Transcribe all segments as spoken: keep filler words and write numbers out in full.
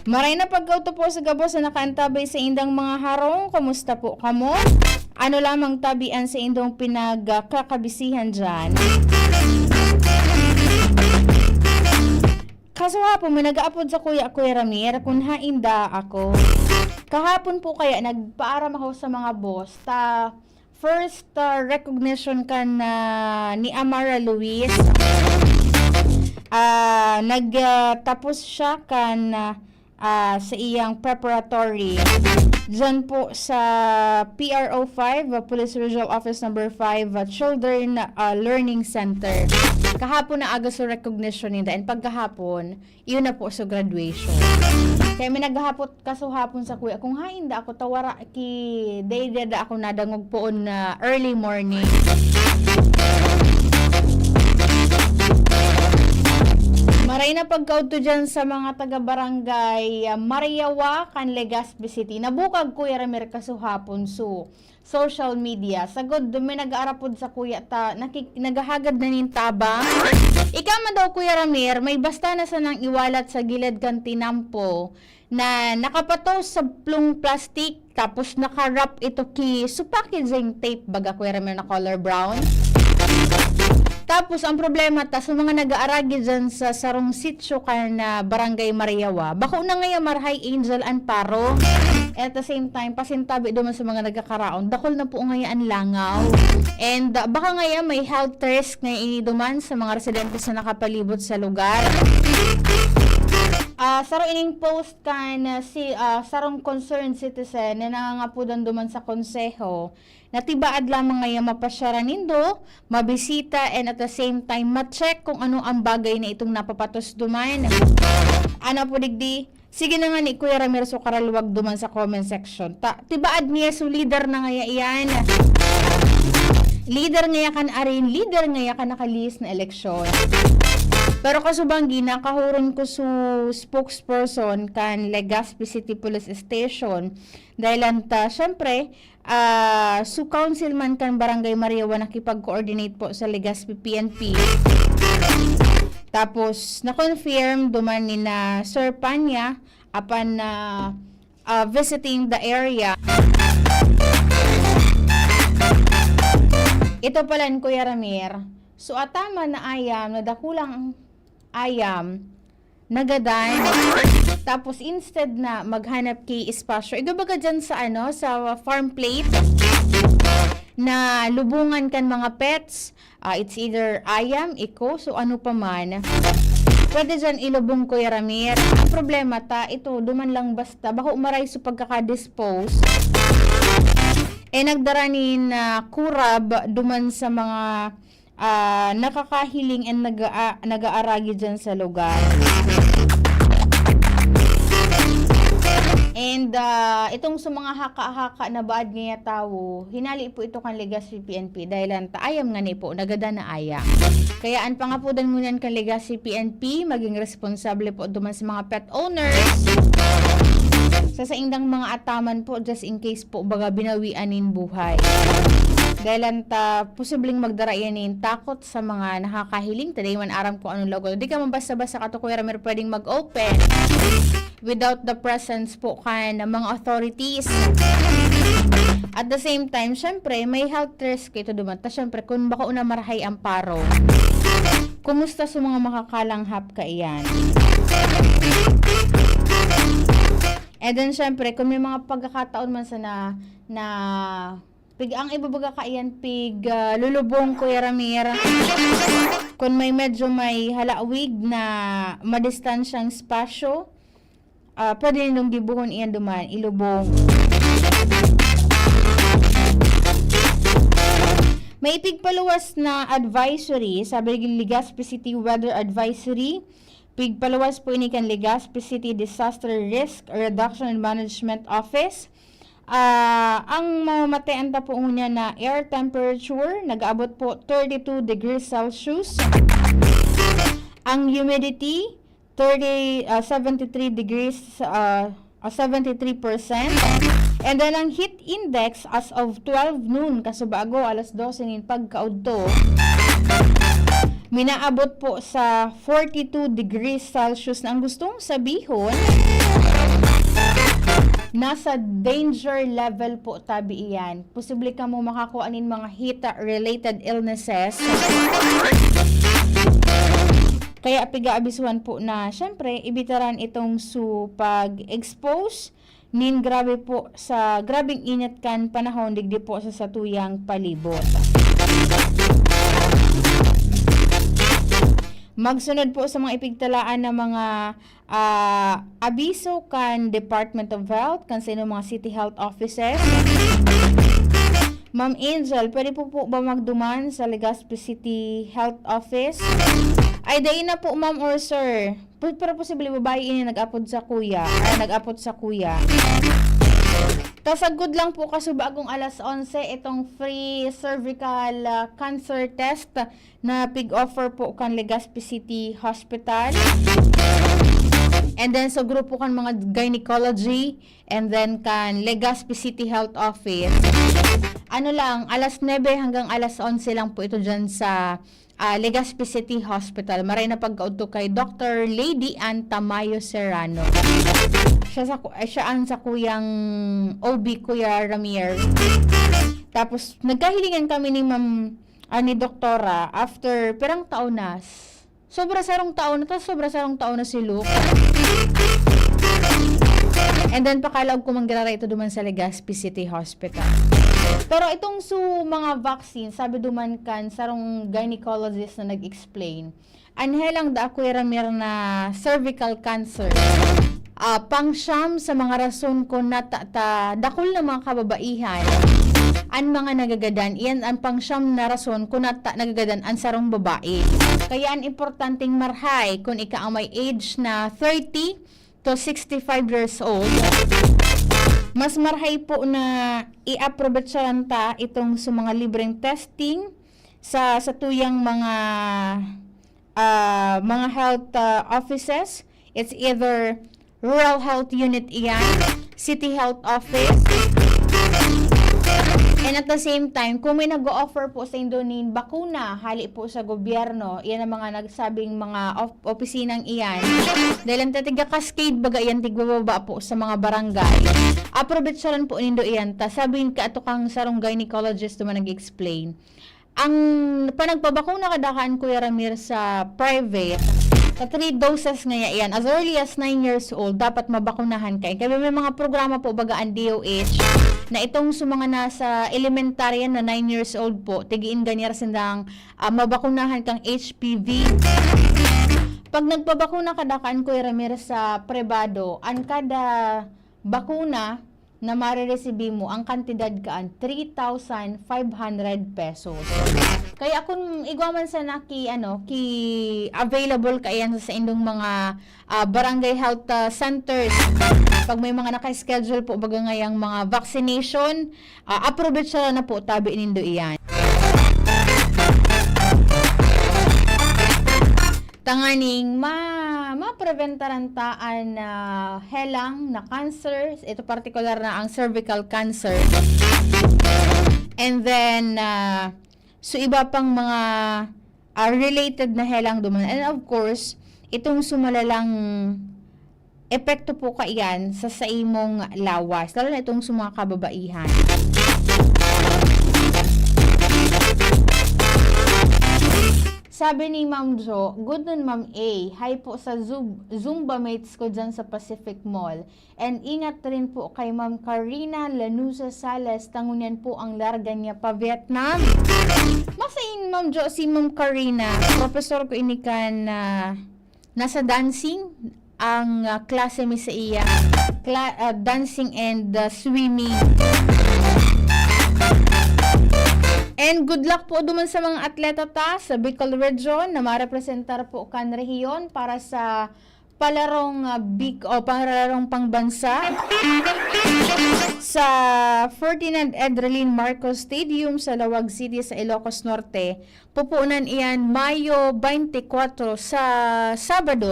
Maray na pagkaudto po sa gabos na nakaantabay sa indang mga harong. Kumusta po kamo? Ano lamang tabi an sa indong pinagkakabisihan diyan? Kaso hapon, may nag-aapod sa kuya, Kuya Ramir, kung hain da ako. Kahapon po kaya, nagpaaram ako sa mga boss, ta first, ah, recognition kan, ah, ni Amara Luis. Ah, nag, ah, tapos siya kan, ah, ah, sa iyang preparatory. Diyan po sa P R O five, ah, Police Regional Office Number five, ah, Children, ah, Learning Center. Kahapon na aga sa recognition ninda. And pagkahapon, iyon na po sa graduation. Kaya may naghapot kaso hapon sa kuya, kung hain da ako, tawara ki, day, day da ako nadangog poon na early morning. Maray na pagkaudto dyan sa mga taga-barangay, ah, Mariawa, kan Legazpi City. Nabukag, Kuya Ramir, kaso hapon. So, social media. Sagod, may nag-aarapod sa kuya ta, nakik-, naghahagad na nin tabang. Ika man daw, Kuya Ramir, may basta na sanang iwalat sa gilid kan tinampo na nakapatos sa plong plastic, tapos nakarap ito ki, so packaging tape, baga, Kuya Ramir, na color brown. Tapos, ang problema ta, sa mga nag-aaragi dyan sa sarong sitio kan, ah, Barangay Mariawa, bako na ngaya marahay Angel an paro. At the same time, pasintabi duman sa mga nagkakaraon, dakul na po ngaya an langaw. And, ah, baka ngaya may health risk na ini duman sa mga residente sa nakapalibot sa lugar. Ah, saro ining post kan, ah, si, ah, sarong concerned citizen na nangangapudan duman sa konseho. Na tibaad lamang ngaya mapasyaran nindo, mabisita, and at the same time, ma-check kung ano ang bagay na itong napapatos duman. Ano po digdi? Sige na nga ni Kuya Ramir so karaluwag duman sa comment section. Ta, tibaad niya, so leader na ngaya iyan. Leader ngaya kan arin, leader ngaya kan nakalihis na eleksyon. Pero kasubanggi, nakahuron ko so spokesperson kan Legazpi City Police Station. Dahil lang ta, syempre, ah, so councilman kan Barangay Mariawa nakipag-coordinate po sa Legazpi P N P. Tapos, na-confirm duman ni na Sir Panya, apan na, ah, visiting the area. Ito pala ni Kuya Ramir. So, ataman na ayam, na dakulang ayam, nagadan. Tapos, instead na maghanap ki espasyo, ibabaga dyan sa, ano, sa farm plate na lubungan kan mga pets. Ah, it's either ayam, iko, so ano pa man. Pwede dyan ilubong, Kuya Ramir. Ang problema ta, ito, duman lang basta, bako maray so pagkakadispose. Eh, nagdara nin, ah, kurab duman sa mga, ah, nakakahiling and nag-a-, nag-aaragi dyan sa lugar. And, ah, itong sa mga haka-haka na baad ngaya tawo, hinali po ito kan Legazpi P N P dahil ang ta-, ayam ngani po, nagadan na ayam. Kaya an pangapodan ngunyan kan Legazpi P N P, maging responsable po duman sa mga pet owners. Sa saindang mga ataman po, just in case po, baga binawian nin buhay. Dahil ang ta-, posibleng magdara yan nin takot sa mga nakakahiling. Ta di man aram kung anong lagot. Di ka man basta-basta kato, Kuya Ramir, pwedeng mag-open without the presence po kan mga authorities. At the same time, syempre, may health risk ito duman. Ta syempre, kung bako na marahay ang paro, kumusta sa mga makakalanghap kaiyan? And then, syempre, kung may mga pagkakataon man sa na, na pig-, ang ibabaga kaiyan, pig, ah, lulubong, Kuya Ramir. Kung may medyo may halawig na madistansyang espasyo, ah, pwede nindong gibohon iyan duman, ilubong. May pigpaluwas na advisory, sabi ni Legazpi City Weather Advisory. Pigpaluwas po ini kan Legazpi City Disaster Risk Reduction and Management Office. Ah, ang mamamatean ta po ngunyan na air temperature, nag-aabot po thirty-two degrees Celsius. Ang humidity, thirty, ah, seventy-three degrees, ah, ah, seventy-three percent. And then, ang heat index as of twelve noon, kasubago, alas dose nin pagkaudto, minaabot po sa forty-two degrees Celsius, na ang gustong sabihon, Nasa danger level po tabi iyan. Posible kamo makakuha nin mga hita-related illnesses. Kaya piga-abisuhan po na, syempre, ibitaran itong su pag-expose nin grabe po sa grabeng init kan panahon digdi po sa satuyang palibot. Magsunod po sa mga ipigtalaan na mga, ah, abiso kan Department of Health, kan sa inyong mga city health offices. Ma'am Angel, pwede po po ba magduman sa Legazpi City Health Office? Ay, dai na po, ma'am or sir. Pu-, pero posible babae ini nag-apod sa kuya, ah, nag-apod sa kuya. Tasagod lang po kaso bagong alas onse itong free cervical, ah, cancer test na pig-offer po kan Legazpi City Hospital. And then sa grupo kan mga gynecology, and then kan Legazpi City Health Office. Ano lang, alas nuebe hanggang alas onse lang po ito dyan sa, ah, Legazpi City Hospital. Maray na pagkaudto kay Doctor Lady Ann Tamayo Serrano. Siya sa ku-, eh, siya ang sa kuyang O B, Kuya Ramir. Tapos, nagkahilingan kami ni Ma'am, ah, ni Doktora after pirang taon na. Sobra sarong taon na to, sobra sarong taon na si Luke. And then, pakalaog ko manggirara ito duman sa Legazpi City Hospital. Pero itong su mga vaccine, sabi duman kan sarong gynecologist na nag-explain, an helang da Kuya Ramir na cervical cancer, ah, pangsyam sa mga rason kun nata ta dakul na mga kababaihan an mga nagagadan. Iyan an pangsyam na rason kun nata nagagadan an sarong babae. Kaya an importanteng marhay kun ika ang may age na thirty to sixty-five years old, mas marhay po na i-aprovechan ta itong sa mga libreng testing sa, sa tuyang mga, ah, mga health, ah, offices. It's either rural health unit iyan, city health office. And at the same time, kung may nag-o-offer po sa indo nin bakuna, hali po sa gobyerno, iyan ang mga nagsabing mga of-, opisinang iyan. Dahil ang tatiga cascade, baga iyan, tigbababa po sa mga barangay. Aprovechan po nindo iyan. Ta, sabi ka ato kang sarong gynecologist naman nag-explain. Ang panagpabakuna kadakan, Kuya Ramir, sa private, sa three doses nga iyan, as early as nine years old, dapat mabakunahan ka. Kaya may mga programa po, baga ang D O H, na itong sa mga nasa elementarya na nine years old po, tigiin ganyar sindang, ah, mabakunahan kang H P V. Pag nagpabakuna kadakan, Kuya Ramir, sa pribado, ang kada bakuna na mariresibi mo, ang kantidad kaan, three thousand five hundred pesos. Kaya kung igwa man sana ki, ano, ki available kaiyan sa saindong mga, ah, barangay health, ah, centers, pag may mga naka-schedule po, baga ngayang mga vaccination, ah, aprovechara na po, tabi nindo iyan. Tanganing ma-, mapreventaran ta an, ah, helang na cancer, ito partikular na ang cervical cancer. And then, ah, so iba pang mga, ah, related na helang duman. And of course, itong sumalalang epekto po kaiyan sa, sa imong lawas, lalo na itong sa mga kababaihan. Sabi ni Ma'am Jo, "Good noon, Ma'am A. Hi po sa Zub-, Zumba mates ko dyan sa Pacific Mall. And ingat rin po kay Ma'am Karina Lanusa Salas, ta ngunyan po ang larga niya pa Vietnam." Masain, Ma'am Jo, si Ma'am Karina, professor ko ini kan, ah, nasa dancing ang, ah, klase mi sa iya. Cla-, ah, dancing and, ah, swimming. And good luck po duman sa mga atleta ta sa Bicol Region na marepresentar po kan rehiyon para sa palarong, ah, Bic-, o palarong pangbansa. Sa Ferdinand Edrelin Marcos Stadium sa Laoag City sa Ilocos Norte, pupunan iyan Mayo twenty-four sa Sabado.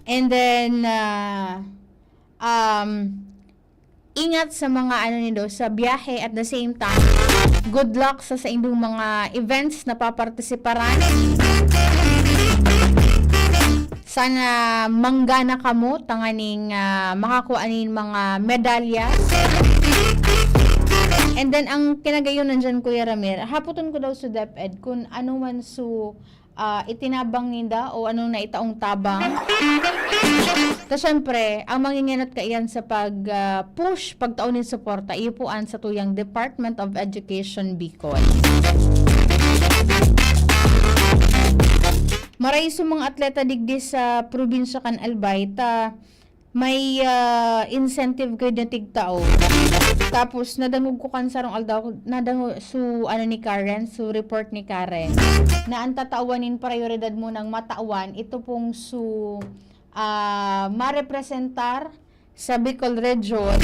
And then, ah, um, ingat sa mga ano nindo, sa biyahe at the same time, good luck sa saindong mga events na papartisiparan. ta na manggana kamo tanganing, ah, makakua nin mga medalyas. And then, ang kinagayon nandiyan, Kuya Ramir, hapoton ko daw sa DepEd kung ano man su, ah, itinabang ninda o anong naitaong tabang. Ta syempre, ang mangingenot kaiyan sa pag, ah, push, pagtao nin suporta, iyo po an satuyang Department of Education Bicol. Maray sa mga atleta digdi sa probinsya kan Albay, ta may, ah, incentive kayo na tigtao. Tapos, nadangog ko kan sarong aldaw, nadangog su, ano, ni Karen, su report ni Karen, na ang tatawan nin prioridad munang matawan, ito pong su, ah, marepresentar sa Bicol Region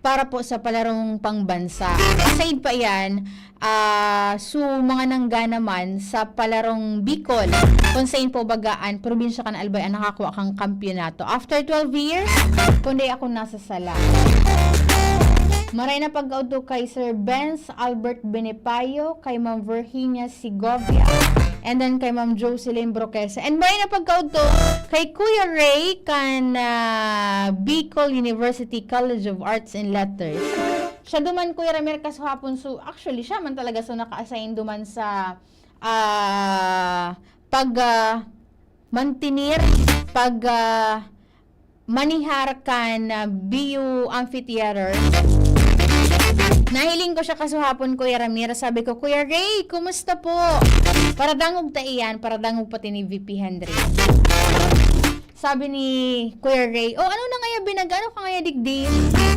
para po sa palarong pangbansa. Aside pa iyan, ah, su mga nanggana man sa palarong Bicol, kung sain po baga an probinsya kan Albay ang nakakua kan kampiyonato. After twelve years, kung di ako nasasala. Maray na pagkaudto kay Sir Benz Albert Benipayo, kay Ma'am Virginia Segovia, and then kay Ma'am Jocelyn Broquesa. And maray na pagkaudto kay Kuya Ray kan, ah, Bicol University College of Arts and Letters. Siya duman, Kuya Ramir, kasuhapon. So, actually, siya man talaga so naka-assign duman sa, ah, pag, ah, mantener, pag, ah, manihar kan, ah, B U Amphitheater. Nahiling ko siya kasuhapon, Kuya Ramir. Sabi ko, "Kuya Ray, kumusta po?" Paradangog ta iyan, paradangog pati ni V P Henry. Sabi ni Kuya Ray, "Oh, ano na ngaya binaga? Ano ka ngaya digdi?"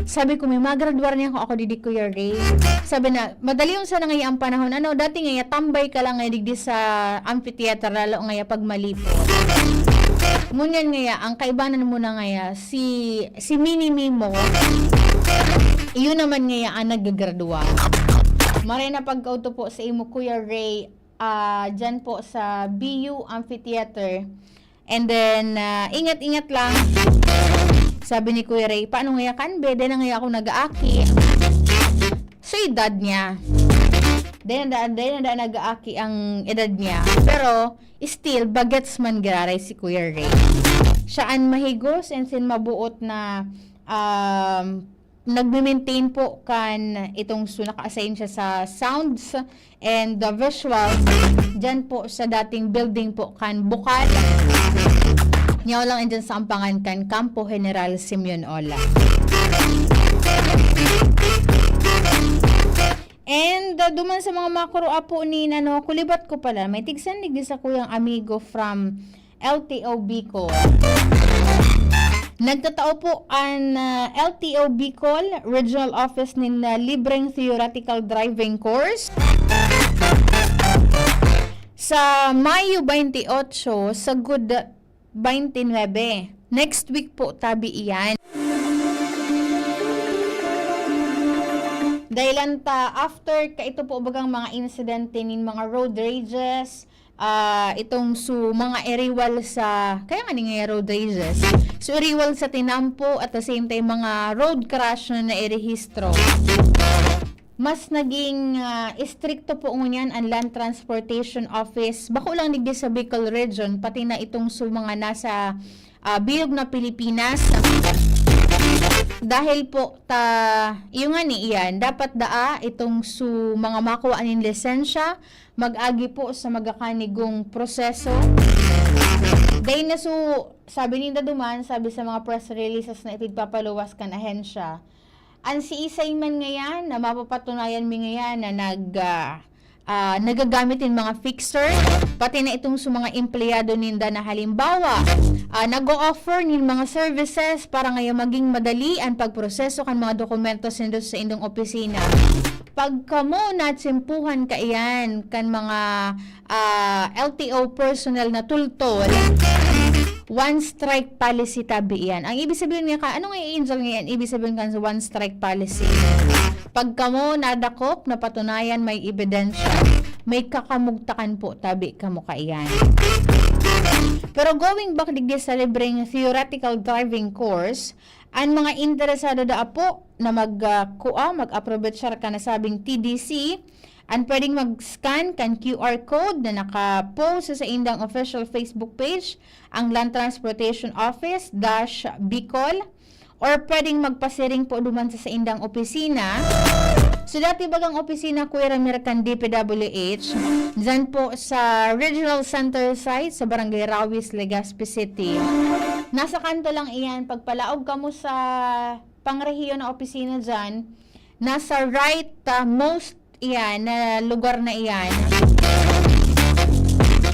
Sabi ko, "May magradwar niya kung ako digdi, Kuya Ray." Sabi na, "Madali yung sana ngaya ang panahon. Ano, dati ngaya tambay ka lang ngaya digdi sa amphitheater, lalo ngaya pag malipot." Ngunyan ngaya, ang kaibanan mo na ngaya, si, si Mini Mimo, iyon naman ngaya ang nagagradwa. Maray na pagkauto po sa imo, Kuya Ray, ah, dyan po sa B U Amphitheater. And then, ah, ingat-ingat lang. Sabi ni Kuya Ray, "Paano ngaya kan, be? Di na ngaya ako nag-aaki." So, edad niya. Di na, di na, di na nag-aaki ang edad niya. Pero, still, bagets man giraray si Kuya Ray. Siya an mahigos and sin mabuot na, um, nagme-maintain po kan itong su-, naka-assign siya sa sounds and the visuals dyan po sa dating building po kan Bukal. Niyaw lang dyan sa ampangan kan Kampo General Simeon Ola. And, uh, duman sa mga makuro apo ni, ano, kulibat ko pala, may tigsandig di sa kuyang amigo from L T O Bicol. Nagtatao po an, ah, L T O Bicol Regional Office nin, ah, libreng theoretical driving course sa Mayo twenty-eight, sagkod twenty-nine. Next week po, tabi iyan. Dahilan ta, after ka, ito po bagang mga insidente nin mga road rages, ah, itong su mga iriwal sa, kaya nga ni nga road rages, su iriwal sa tinampo at the same time mga road crash na nairehistro. Mas naging, ah, istrikto po ngunyan ang Land Transportation Office, bako lang digdi sa Bicol Region, pati na itong su mga nasa, ah, bilog na Pilipinas. Dahil po ta, iyo nga ni iyan, dapat daa itong su mga makuha nin lisensya, mag-agi po sa magakanigong proseso. Dahil na su, sabi ninda duman, sabi sa mga press releases na ipigpapaluwas kan ahensya, an siisay man ngayan na mapapatunayan mi ngayan na nag, ah, ah, nagagamit nin mga fixer, pati na itong sa mga empleyado ninda na halimbawa, ah, nag-o-offer nin mga services para ngaya maging madali an pagproseso kan mga dokumento nindo sa indong opisina. Pag kamo natsimpuhan kaiyan kan mga, ah, L T O personnel na tultol, one strike policy tabi iyan. Ang ibig sabihin nga ka, ano nga i-angel nga yan? Ibig sabihin kan sa one strike policy. Pag kamo nadakop, napatunayan, may ebidensya, may kakamugtakan po tabi kamo kaiyan. Pero going back digdi sa libreng theoretical driving course, an mga interesado daa po na mag, ah, kua, mag-aprovechar kan nasabing T D C, An pwedeng mag-scan kan Q R code na naka-post sa saindang official Facebook page, ang Land Transportation Office dash Bicol, or pwedeng magpasiring po duman sa saindang opisina. So, dati bagang opisina, Kuya Ramir, kan D P W H, dyan po sa Regional Center Site sa Barangay Rawis, Legazpi City. Nasa kanto lang iyan. Pagpalaog kamo sa pangrehiyon na opisina dyan, nasa right, ah, most iyan, na lugar na iyan.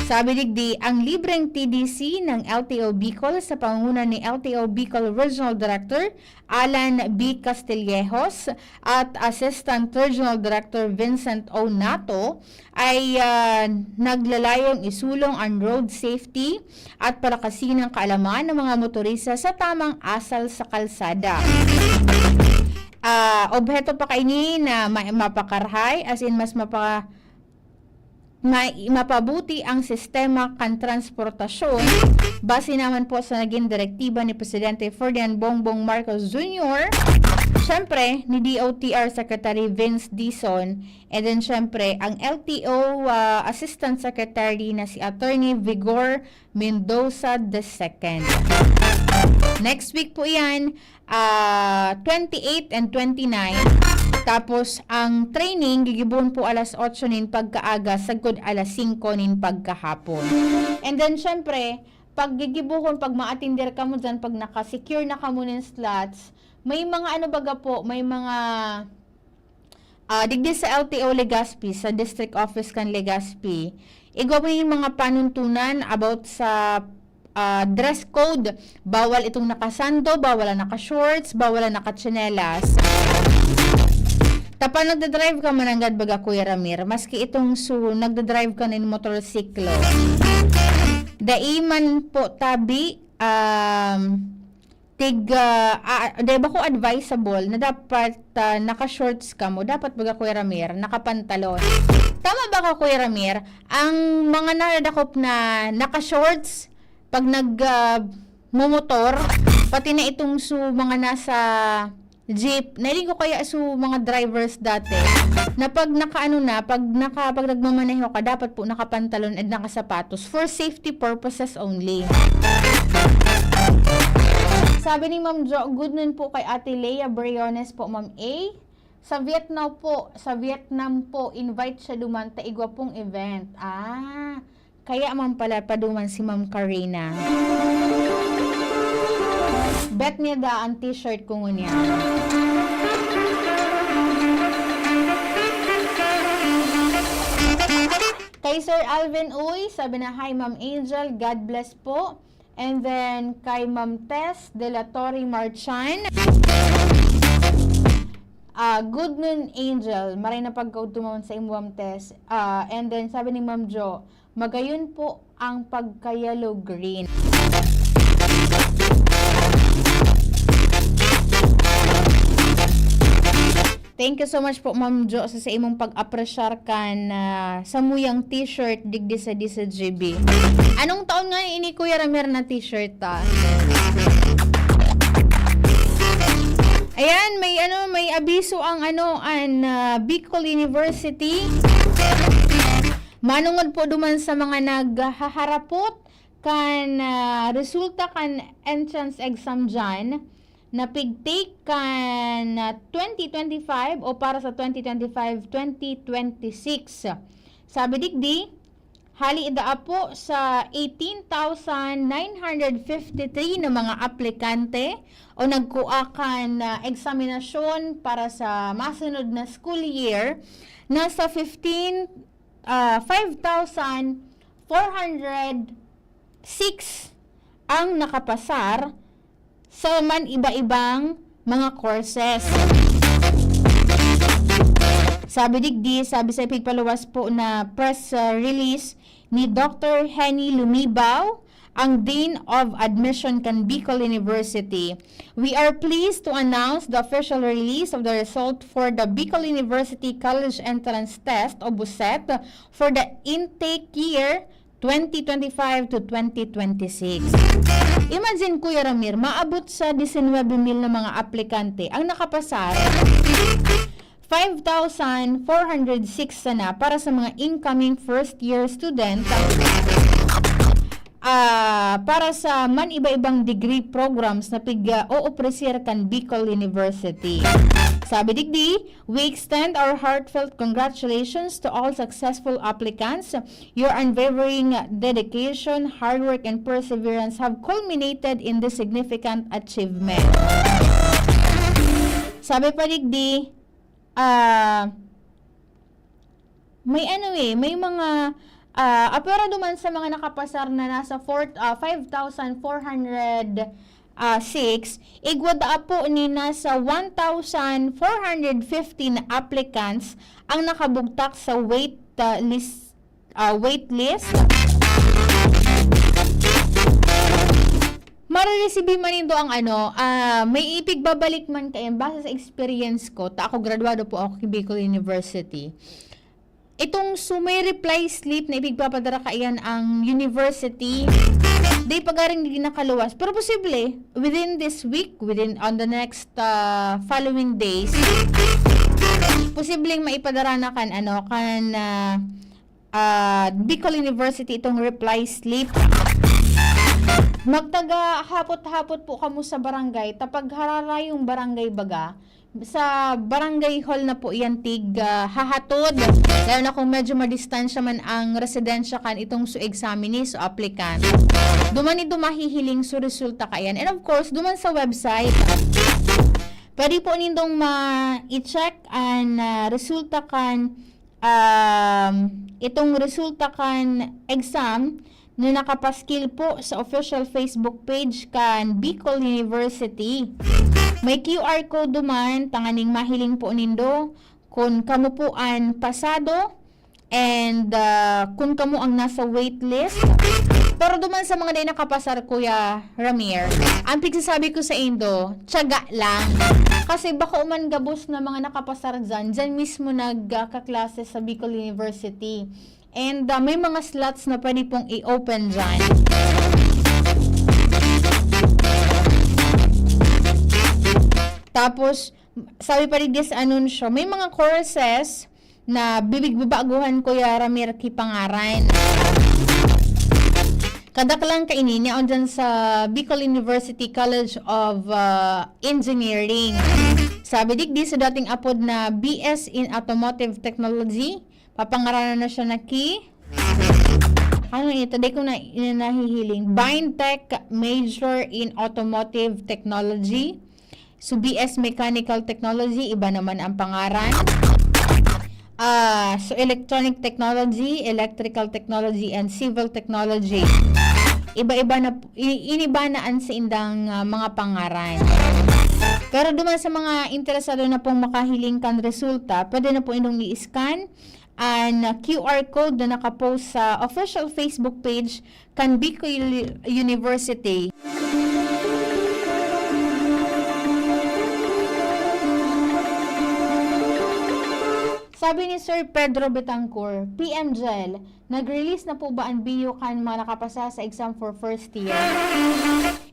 Sabi digdi, ang libreng T D C ng L T O Bicol sa pangunguna ni L T O Bicol Regional Director Alan B Castillejos at Assistant Regional Director Vincent O Nato ay, ah, naglalayong isulong ang road safety at palakasin ang kaalaman ng mga motorista sa tamang asal sa kalsada. Ah, obheto pa kaini na ma-, mapakarahay, as in, mas mapa-, ma-, mapabuti ang sistema kan transportasyon, base naman po sa naging direktiba ni Presidente Ferdinand Bongbong Marcos Junior, syempre, ni D O T R Secretary Vince Dizon, and then, syempre, ang L T O, ah, Assistant Secretary na si Attorney Vigor Mendoza the second. Next week po yan, ah, twenty-eight and twenty-nine. Tapos, ang training, gigibuhon po alas otso nin pagkaaga, sagkod alas singko nin pagkahapon. And then, syempre, pag gigibuhon, pag ma-attender kamo dyan, pag naka-secure na kamo nin slots, may mga ano baga po, may mga, ah, digdi sa L T O Legazpi, sa district office kan Legazpi, igwa po yung mga panuntunan about sa, ah, dress code. Bawal itong nakasando, bawal ang naka-shorts, bawal ang nakatsinelas. Tapang nagdadrive ka, mananggad baga, Kuya Ramir, maski itong su-, nagdadrive ka nin motorsiklo. Dai man po tabi, um, tig, ah, ah, dai ba ko advisable na dapat, ah, naka-shorts kamo? Dapat baga, Kuya Ramir, nakapantalon. Tama ba ka, Kuya Ramir? Ang mga nadakop na naka-shorts, pag nag, ah, momotor, pati na itong su-, mga nasa jeep, nailing ko kaya su mga drivers dati, na pag nakaano na, pag naka-, pag nagmamaneho ka, dapat po nakapantalon and nakasapatos for safety purposes only. Sabi ni Ma'am Jo, "Good noon po kay Ate Lea Briones po, Ma'am A. Sa Vietnam po, sa Vietnam po, invite siya duman ta igwa pong event." Ah, kaya man pala paduman si Ma'am Karina. Bet niya da ang t-shirt ko ngunyan. Kay Sir Alvin Uy, sabi na, "Hi, Ma'am Angel. God bless po." And then, kay Ma'am Tess de la Torre Marchan, ah, "Good noon, Angel. Maray na pagkaudto man sa imo, Ma'am Tess." Ah, and then, sabi ni Ma'am Jo, "Magayon po ang pagka-yellow green." Thank you so much po, Ma'am Jo, sa, sa imong pag-apresyar kan, ah, samuyang t-shirt digdi sa D Z G B. Anong taon nga ini, Kuya Ramir, na t-shirt, ah? Ayan, may ano, may abiso ang ano, an, ah, Bicol University. Manungod po duman sa mga naghaharapot kan, ah, resulta kan entrance exam dyan, na pig-take kan, ah, twenty twenty-five o para sa twenty twenty-five, twenty twenty-six. Sabi digdi, hali daa po sa eighteen thousand nine hundred fifty-three na mga aplikante o nagkua kan, ah, eksaminasyon para sa masunod na school year, nasa fifteen, ah, five thousand four hundred six ang nakapasar sa man iba-ibang mga courses. Sabi digdi, sabi sa ipigpaluwas po na press, uh, release ni Doctor Henny Lumibaw, ang Dean of Admission kan Bicol University, "We are pleased to announce the official release of the result for the Bicol University College Entrance Test o BUSET for the intake year twenty twenty-five to twenty twenty-six." Imagine, Kuya Ramir, maabot sa disinwebe mil na mga aplikante ang nakapasar. five thousand four hundred six sana para sa mga incoming first year student, ah, para sa man iba-ibang degree programs na pig-, ah, oopreser kan Bicol University. Sabi digdi, "We extend our heartfelt congratulations to all successful applicants. Your unwavering dedication, hard work, and perseverance have culminated in this significant achievement." Sabi pa digdi, ah, may ano eh, may mga, ah, apwera duman sa mga nakapasar na nasa four, ah, five thousand four hundred six, igwa daa po ni nasa one thousand four hundred fifteen applicants ang nakabugtak sa wait, ah, list, ah, wait list. Mareresibi man nindo ang ano, ah, may ipigbabalik man kayan base sa experience ko, ta ako graduado po ako ki Bicol University. Itong so may reply slip na ipigpapadara kaiyan ang university, di pa garing di nakaluwas. Pero posible, within this week, within, on the next, ah, following days, posibleng maipadara na kan, ano, kan, ah, ah, Bicol University itong reply slip. Magtaga hapot-hapot po kamo sa barangay, ta pag hararayong barangay baga, sa barangay hall na po iyan tig, ah, hahatod. Lalo na kung medyo madistansya man ang residensya kan itong su examine, su applicant. Duman nindo mahihiling su resulta kaiyan. And of course, duman sa website, pwede po nindong ma-i-check an, ah, resulta kan, um, itong resulta kan exam na nakapaskil po sa official Facebook page kan Bicol University. May Q R code duman, tanganing mahiling po nindo kun kamo po an pasado and, ah, kun kamo ang nasa waitlist. Pero duman sa mga dai nakapasar, Kuya Ramir, ang pigsasabi ko sa indo, tiyaga lang. Kasi bako man gabos na mga nakapasar dyan, dyan mismo nagkaklase sa Bicol University. And, ah, may mga slots na pwede pong i-open dyan. Tapos, sabi pa digdi sa anunsyo, may mga courses na bibig babaguhan, Kuya Ramir, ki pangaran. Kadaklan kaini, niyaon dyan sa Bicol University College of, ah, Engineering. Sabi digdi sa dating apod na B S in Automotive Technology, papangaranan na siya na ki, ano ito? Di ko na, na nahihiling. Bind Tech major in Automotive Technology. So, B S Mechanical Technology, iba naman ang pangaran. Ah, so, Electronic Technology, Electrical Technology, and Civil Technology. Iba-iba na, i-, iniba na an saindang, ah, mga pangaran. Pero duman sa mga interesado na pong makahiling kan resulta, pwede na po indong i-scan an Q R code na nakapost sa official Facebook page kan Bicol University. Sabi ni Sir Pedro Betancor, P M Jel, nag-release na po ba an biyo kan mga nakapasa sa exam for first year?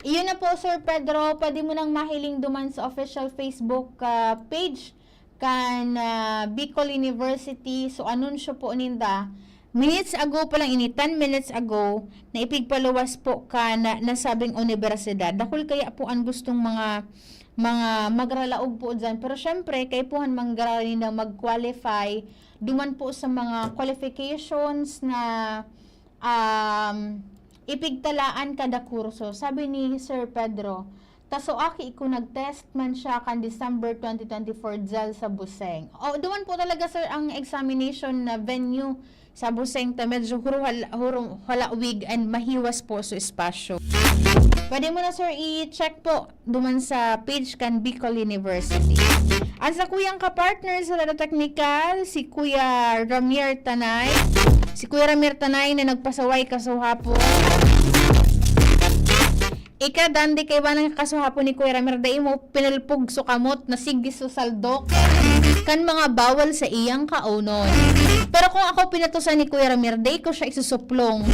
Iyon na po, Sir Pedro, pwede mo nang mahiling duman sa official Facebook, ah, page kan, ah, Bicol University. So, anunsyo po ninda. Minutes ago pa lang ini, ten minutes ago, na ipigpaluwas po kan nasabing unibersidad. Dakul kaya po an gustong mga, mga magralaog po dyan. Pero syempre, kaipuhan man giraray na mag-qualify duman po sa mga qualifications na, um, ipigtalaan kada kurso. Sabi ni Sir Pedro, "Ta so aki ko nag-test man siya kan December twenty twenty-four dyan sa Buseng." O, duman po talaga, sir, ang examination na venue sa Buseng, ta medyo huro hal-, huro halawig and mahiwas po so espasyo. Pwede mo na, sir, i-check po duman sa page kan Bicol University. Ang sakuyang kapartner sa Radyo Teknikal, si Kuya Ramier Tanay. Si Kuya Ramier Tanay na nagpasaway kasuhapon. Ika, dandi kaiba nang kasuhapon ni Kuya Ramier, dai mo pinulpog so kamot, nasigis so saldok kan mga bawal sa iyang kaonon. Pero kung ako pinatusan ni Kuya Ramier, dai ko siya isusuplong.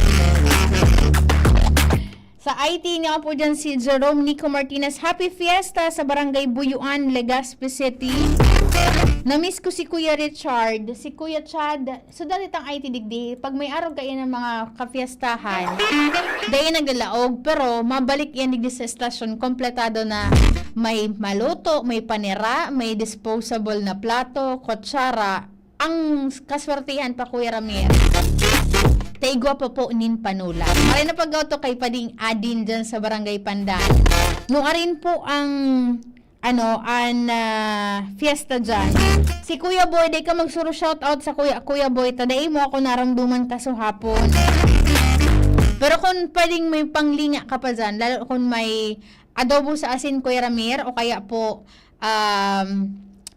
Sa I T, niya po dyan si Jerome Nico Martinez. Happy Fiesta sa Barangay Buyuan, Legazpi City. Na-miss ko si Kuya Richard, si Kuya Chad. So, dati tang I T digdi, pag may araw kayo ng mga kafiestahan, dai naglalaog, pero mabalik yan digdi sa estasyon, kompletado na, may maluto, may panira, may disposable na plato, kutsara. Ang kaswertihan pa, Kuya Ramir, ta igwa pa po nin panulat. Maray na pag-auto kay Pading Adin dyan sa Barangay Pandan. Nuarin po ang ano, an, ah, fiesta diyan. Si Kuya Boy, dai ka magsuro shoutout sa Kuya, Kuya Boy, ta dai mo ako naramduman kasuhapon. Pero kung pwedeng may panglinga ka pa diyan, lalo kung may adobo sa asin, Kuya Ramir, o kaya po, um,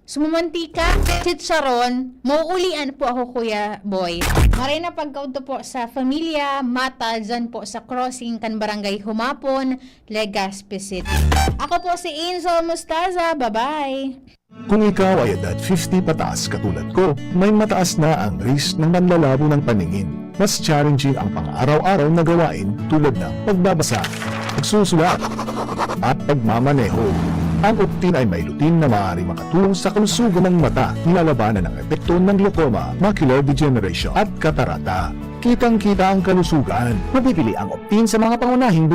sumumantika, chicharon, mauulian po ako, Kuya Boy. Maray na pagkaudto po sa Familia Mata, dyan po sa crossing kan Barangay Humapon, Legazpi City. Ako po si Angel Mustaza. Bye-bye! Kung ikaw ay edad fifty pataas katulad ko, may mataas na ang risk ng manlalabo ng paningin. Mas challenging ang pang-araw-araw na gawain tulad ng pagbabasa, pagsusulat, at pagmamaneho. Ang Optin ay may lutein na maaari makatulong sa kalusugan ng mata, nilalabanan ang epekto ng glaucoma, macular degeneration, at katarata. Kitang-kita ang kalusugan. Mabibili ang Optin sa mga pangunahing